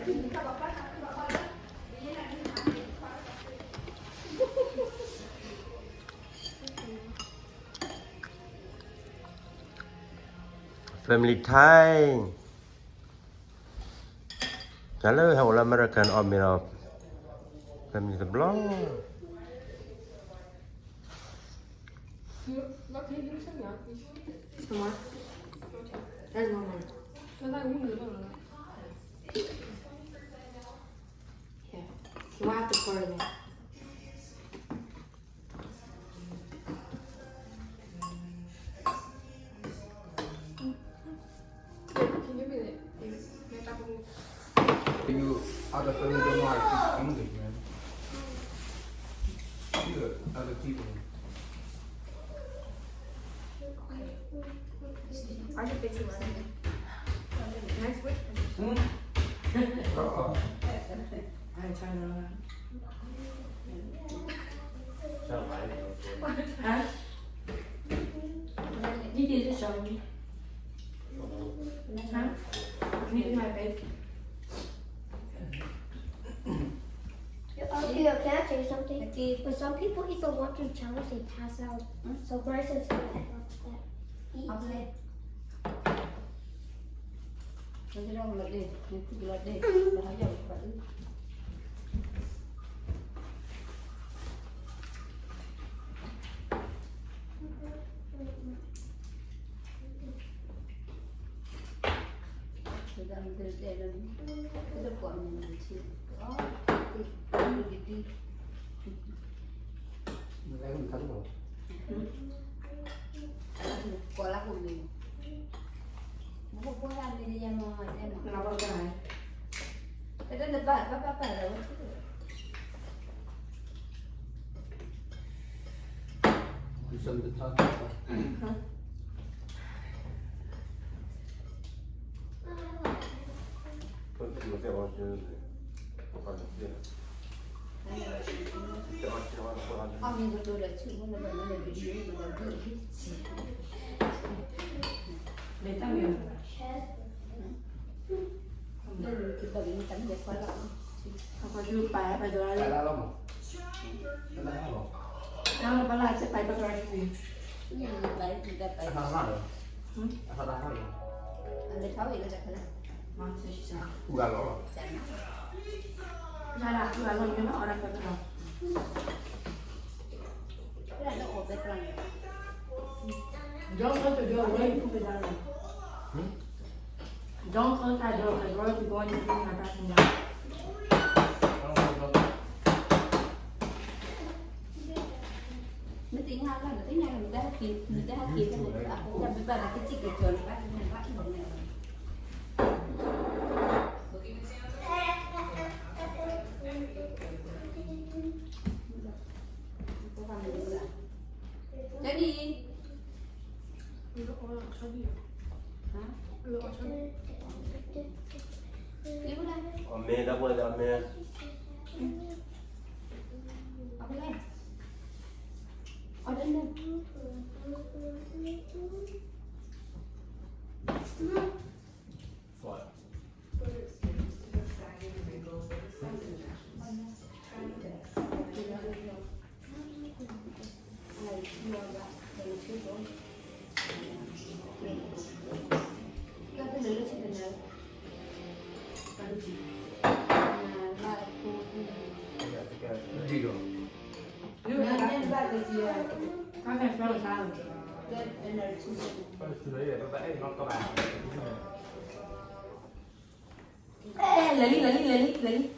Family time. တၢ်လၢဟဲအိၣ်လၢအမဲရကၤန့ၣ် အီၣ်မ့ၤဒီး family တဘျီ. That's normal. Yeah. You have to pour it in. You other family don't know how to speak English, man. You other people. I should fix it. Can I switch? Hmm? Uh-uh. I turn it on. Huh? You did this already. Huh? Me and my baby. Okay, can I tell you something? When some people eat the one, two challenge, they pass out. So Grace is gonna eat. Okay. Don't close the door. Why you put it down? Hmm? Don't close that door, 'cause Royal be going to do my bathroom now. မ့ၢ်သ့ၣ်ညါလၢ မ့ၢ်သ့ၣ်ညါလၢ မ့ၢ်တၢ်ဟဲက့ၤ မ့ၢ်တၢ်ဟဲက့ၤ တၢ်ဘၣ်ဘၣ် ကစံၣ်က့ၤကၠီၤ နဘၣ် နဘၣ် နဘၣ် Jenny. Huh? Amen, that was amen. Amen. Amen. What? Ê, lẹ lí, lẹ lí, lẹ lí, lẹ lí.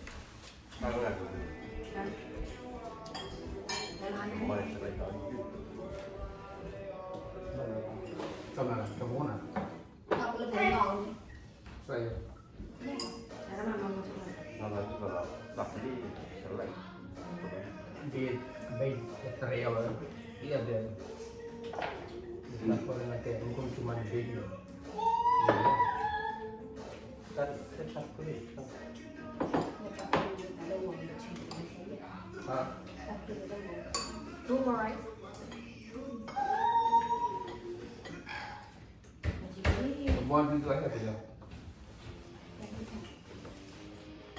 Di, bay, estrella, iya, di. Di, di.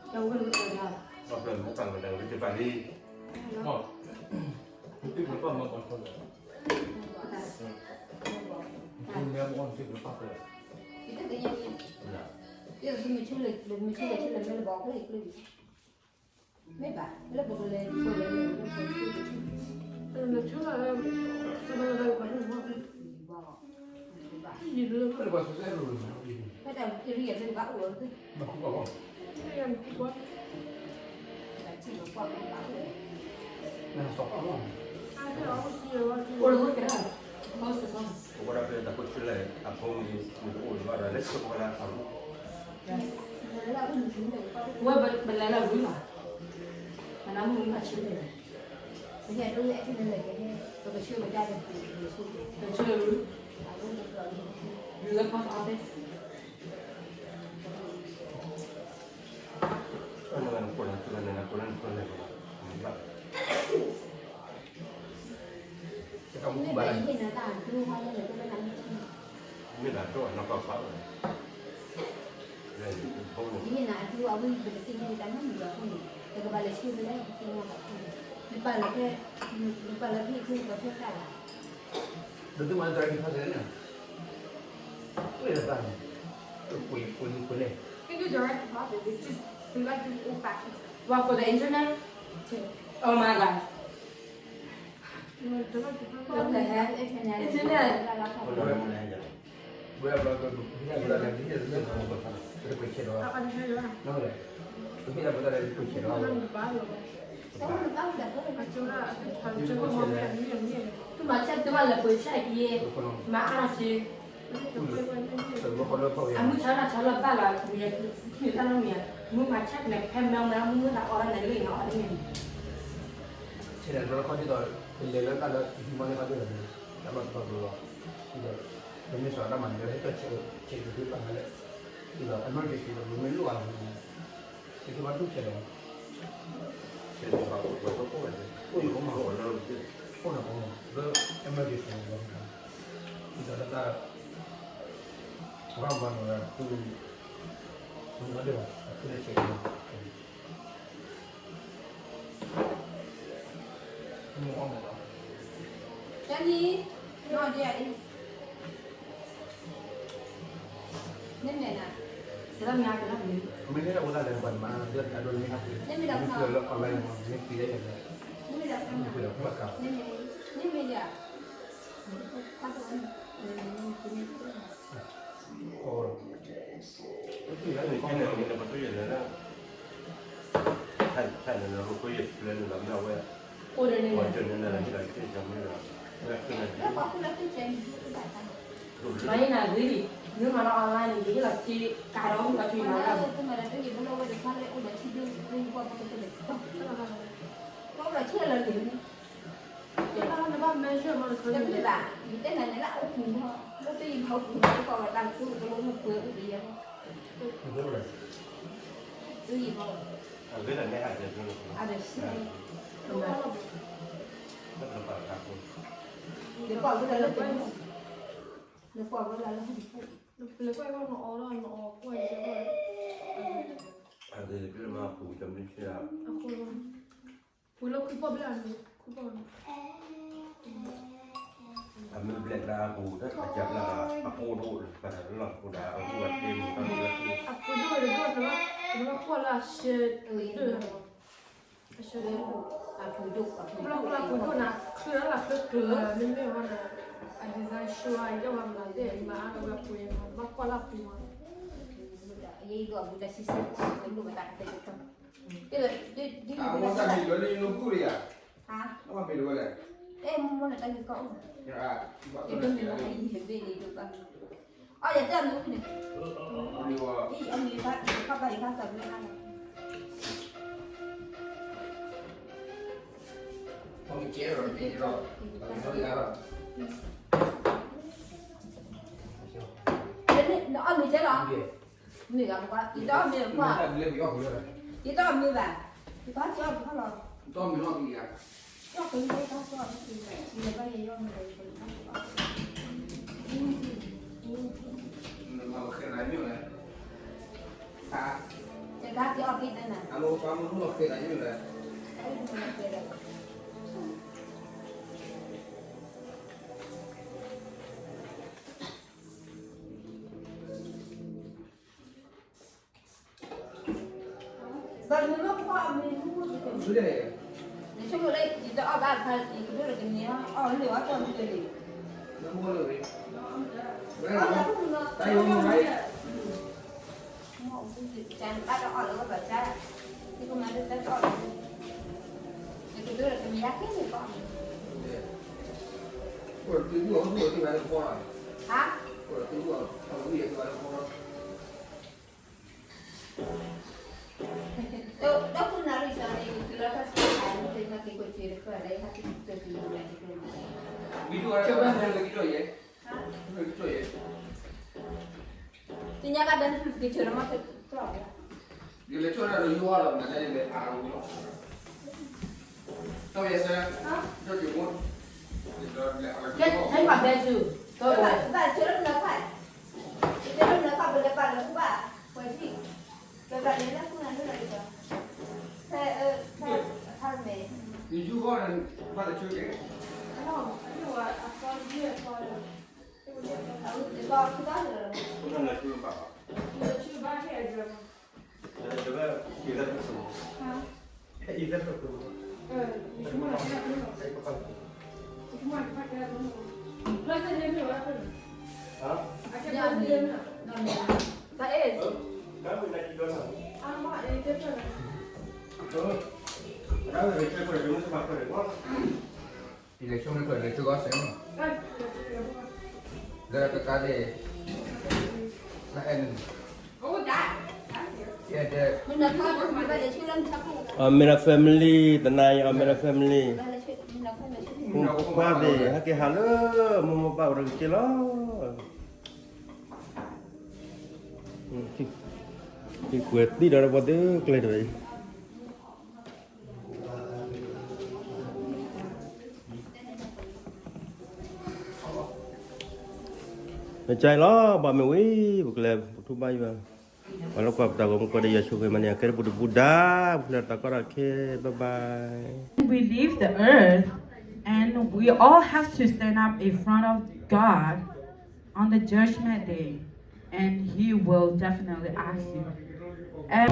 တၢ်ဝဲလၢပှၤဒၣ်, ဘၣ်ဖျၢၣ်မ့ၢ်ပာ်လီၤတၢ်ဝဲတဖၣ်လံ, မ့ၢ်တ့ၢ်ပှၤပာ်မၤပှၤထီၣ်လၢ, မ့ၢ်မ့ၢ်တ့ၢ်ပှၤပာ်ဖျၢၣ်, မ့ၢ်ဘၣ်လၢပကလဲၤ, လၢဆူလၢ, ပဝဲဒၣ်ဖဲတၢ်ဖိဆူလဲၣ် အဖိမုၣ်မ့ၢ်တအိၣ်လၢၤဘၣ်ဒီး လဲၤဆှၢပှၤလၢအဖိ, ဝဲပလဲၤလၢဝံၤလီၤ, မနၤမုၢ်မ့ၢ်ဘၣ်ဆၢလဲၣ်, ပကဆှၢဝဲဒၣ်, ပကဆှၢဝဲ, လၢ post office, နနကိးလၢနကိးလၢနကိးလဲၣ်, မ့ၢ်ဘၣ်, မ့ၢ်ဒၣ်ဒိၣ်အနီၢ်ကီၢ်ပာ်ဝဲ, ယဟ့ၣ်နၤအဒိအဝဲ ပတသ့ၣ်ညါတၢ်နီတမံၤဘၣ်အဃိန့ၣ် ပကဘၣ်လဲၤဆှၢဝဲလၢပသ့ၣ်ညါဘၣ်အဃိန့ၣ် နပာ်လီၤဖဲ, နပာ်လီၤဖဲအံၤဖဲပှၤဆှၢတၢ်ဘၣ်, ဒီးသုမၤလၢ direct deposit န့ၣ်, အိၣ်ဒီးတၢ်န့ၣ်, ပှ့ၤပှ့ၤပှ့ၤန့ၣ်, Can do direct deposit, they just, they like to do old fashioned stuff. What, for the internet? Oh my God. What the heck? Internet. သုမၤဆၢတဘၣ်လၢပှဲၤဆၢက့ၤ, မၤအါထီၣ်က့ၤ, အမုၢ်ဆါတၢ်ဆီလီၤဘၣ်လီၤ, မ့ၢ်တၢ်နီတမံၤ, မုၢ်မၤဆၢက့ၤန့ၣ် ဖဲမ့ၢ်မ့ၢ်မုၢ်မ့ၢ်သးအီၣ်လၢန့ၣ်လၢန့ၣ်အီၣ်လၢန့ၣ် ဆဲးလဲၤတဘျီတခီၣ်ဒ်သိး ပလဲၤလၢတၢ်လၢဟံးမီၢ်န့ၢ်ခီဒ်သိးန့ၣ် တၢ်ဘၣ်တဘၣ်ဘျီလီၤ, ဒ်သိး ပမ့ၢ်စးတၢ်မၤန့ၣ် ဟဲကၠီဆဲး ဆဲးက့ၤသုပာ်လၢ ဒ်သိး emergency ဒီး ပမ့ၢ်လိၣ်အီၤန့ၣ် က့ၤသုဘၣ်တူၢ်ဆဲးလဲၣ်, အိၣ်ယိာ်မး, အိၣ်နၤကီမး လၢ emergency န့ၣ် ဒ်သိးလၢတၢ် ပှၤမၤနီၤ သု မၤဒ်ဘၣ် သုလၢဆဲးက့ၤ Jenny, no, dear. နမ့ၢ်နၤ, မ့ၢ်ဟဲအိၣ်ဒၣ်လဲၣ် ပှၤမၤ ဒ်အဒိန့ၣ် မ့ၢ်ဟဲပှ့ၤ မ့ၢ်ပှ့ၤလၢ online မ့ၢ်ပှ့ၤလၢယၤလဲၣ်, မ့ၢ်ပှ့ၤလၢပှၤကး, နမ့ၢ်ယၤ, အိၣ် အိၣ်ဒီးန့ၣ်, မ့ၢ်နၤဂ့ၤလံ, နမၤလၢ online န့ၣ် ယဟ့ၣ်လီၤစ့ကၤဒီးမုၢ်လီၤထံမၤလၢ, တဘၣ် ယတဲနၤန့ၣ်လၢအိၣ်ပူၤ, လၢတယံၤဘၣ်အိၣ်ပူၤ ကီၢ်ဝဲတၢ်ကတိၤကလိမုၢ်ပှဲၤအိၣ်တယံၤ, တယံၤဘၣ်, အဂ့ၢ်ဒ်န့ၣ် အဂ့ၢ်ဒ်န့ၣ်, နကွၢ်ဝဲဒၣ်လၢ, နကွၢ်ဝဲဒၣ်လၢဟီၣ်ခိၣ်, နကွၢ်ဝဲဒၣ်လၢဟီၣ်ခိၣ်, အဂ့ၢ်ဒ်န့ၣ်, ပှၤလၢခံပီၣ်ဘျဲၣ်န့ၣ် အမ့ၢ်ဘျဲၣ်ဒၣ်အပူၤ အကဘျၣ်အပူၤဒိၣ်လၢပှၤလီၢ်ပူၤဒၣ်အပူၤအတ့မူၤတၢ်လၢ အပူၤဒိၣ်လၢဒိၣ်တလီၢ် တဘၣ်ကွၢ်လၢအရှဲဒၣ် အရှဲဒၣ် အပူၤဒိၣ် အပူၤဒိၣ် အပူၤဒိၣ်နၤ ချၢလၢချၢကျၢၤ မ့မ့ၢ်ဝဲန့ၣ် အ design ဆှၢ ယဲၢ်ဝဲမၤသ့ၣ်မၤအါဝဲပှဲၤ ဘၣ်ကွၢ်လၢအပူၤမး ယဲအံၤဒိၣ်အဘူးတၢ်ဆံဆံ အမ့ၢ်ဘၣ်တၢ်ကတဲကတီၢ် အဝဲတၢ်မ့ၢ်လၢလၢယိၤကူၣ်လံဧါ အဝဲမ့ၢ်တဝဲလဲၣ် အဲ မ့ၢ်မ့ၢ်လၢတၢ်မ့ၢ်ကီၢ်အိၣ် ယတမ့ၢ်ဘၣ် ယဟဲဘ့ၣ်န့ၣ်ဒိၣ်ဘၣ် အီ ယတဲအမ့ၢ်အိၣ်န့ၣ် အမ့ၢ်ဘၣ် ယခီဘၣ်ယခါသးဘျဲၣ်ဟါလီၤ နအီၣ်မ့ၤကဲလီၤ မ့ၢ်ဂၤပှၤ ယတအီၣ်မ့ၤဘၣ် ယတအီၣ်မ့ၤဘၣ် ယဘၣ်ကၠီပခီလီၤ ကၠီကလံၤဘၣ်ကၠီ ယဘၣ်ယယီၣ်မ့ၤ ယကၠီကလံၤဘၣ် ဘၣ်မနုၤလၢပှၤအမံၤမူ နဆိကမိၣ်လၢ ယတအီၣ်ဘၣ်အခါ ယကဒိၣ်လၢကန့ၢ်အီၣ်လၢဝဲကီၢ်မုၢ်တလံၤ အီၣ်လၢပူၤနီၤ တၢ်ယိၤမူ တၢ်အီၣ်လၢဝဲဘၣ်ဆၣ် ယကမၤလၢတၢ်အီၣ်လၢ ယကဒိၣ်လၢကန့ၢ်ယၤက့ၤန့ၣ်ကီၢ် ဟါ တညါကဘဲနဖုက့ၤဆိလၢမၤတထီၣ်ဘၣ် ယလဲၤဆိလၢယွၤလီၤ နတၢ်ယလဲၤအါဝံၤလီၤ ကဲ ဟဲမၤဘဲဆူ ဘၣ်ဆၢလၢနခါ ယတဲလၢနခါ ပလဲၤပာ်လၢပှၤ ပှၤထံၣ် ပဘၣ်လဲၤလၢပှၤနၤလၢလီၤ ဖဲ ဖဲ အခါမဲာ် နယူၤဃီန့ၣ် ဘၣ်တဆၢက့ၤ အနီၢ် အနီၢ်ဝဲအသီယဲၢ်သီလၢ အဝဲသ့ၣ်ဘၣ်ဖုတၢ်လၢ နဆူဘၣ်ဘၣ် နဆူဘၣ်ဟဲအဒၢး ယလဲၤဆိကမိၣ် လဲၤဆိကမိၣ် လၢကကါန့ၣ် လၢအဲၣ်န့ၣ် အမဲရ family တနၤအံၤ အမဲရ family ဖိခွါသ့ၣ် ဟဲက့ၤဟးလၢ မိၢ်မိၢ်ပၢ်အိၣ်တက့ၢ်လီၤ ဟံၣ်ကွဲးသံဒီးပှၤသုကျဲတဝဲအံၤ နကလီၤ ဘၣ်မ့ၢ်ဝံၤ ပကလဲၤ ပထူဘၣ်ယွၤ ပှၤလၢကွၢ်ပတၢ်ဂီၤမူ ကိးဒီးယွၤဆိၣ်ဂ့ၤမၤန့ၢ် အကဲတပူၤတပူၤဒါ ပဖျဲတၢ်ကီတၢ်ခဲ bye bye. We leave the earth and we all have to stand up in front of God on the judgment day, and He will definitely ask you. And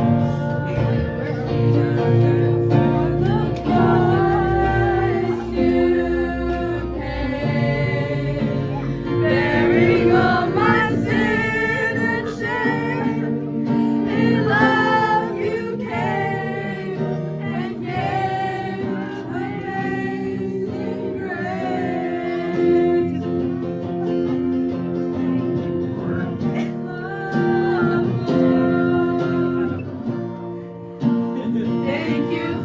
bearing all my sin and shame, in love you came and gave amazing grace. Thank you,